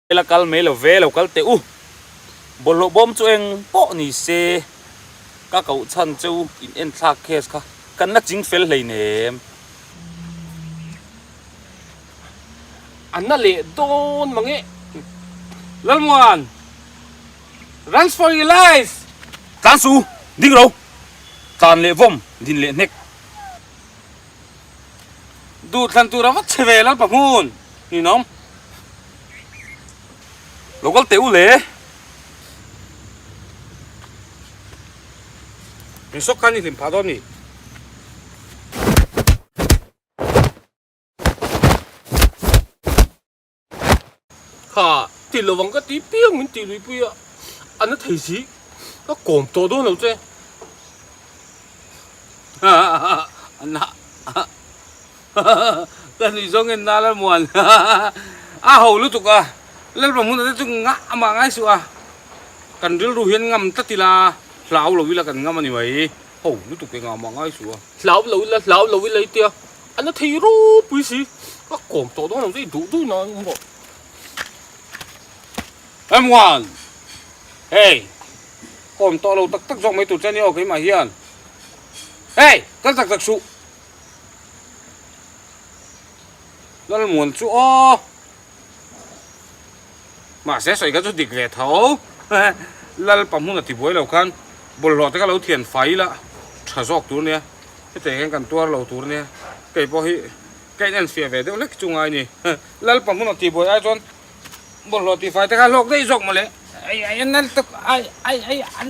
La kal mai lo ve lo kal teh u. Bawlhhlawh bawm chu eng pawh ni se ka koh chhan cheu in en thlak case kha kan la ching fel hleinem. A na leh dawn mang e. Lalmuan! Runs for your life! Tlan su! Ding ro! Tlan leh vawm, din leh hnek. Duh thlan tur a va che ve Lalpa hmun ninawm. Lo kal teh u le. Min sawk khan i hlim phah dawn ni. Kha ti lo ang ka ti piang min tih lui pui a, a na thei si, ka kawm tawh dawn lo che. Ka nuih zawng en na Lalmuan a ho lutuk a, Lalpa hmun ate chu ngah amah ngai suh a, kan rilru hian ngam tlat ila hlau lo ila kan ngam a ni mai, ho lutuk e ngah mah ngai suh a. Hlau lo ila hlau lo ila i tia. A na thei ropui si, ka kawm tawh dawn lo chu i duh duh na ang maw. Emwan! Hei! Kawm tawh lo tak tak zawk mai tur che a nia aw keimah hian. Hei! Kal tak tak suh! Lalmuan chu aw! Mahse sawi kha chu dik ve tho. Lalpa hmun a ti buai lo khan bawlhhlawh te kha lo thian fai ila tha zawk tur nia. Hetiang hian kan tuar lo tur nia. Kei pawh hi ka in enfiah ve deuh hlek chu ngai ni. Lalpa hmun a ti buai ai chuan bawlhhlawh ti fai te kha hlawk daih zawk mawle. Ai ai a nal tuk ai ai ai a.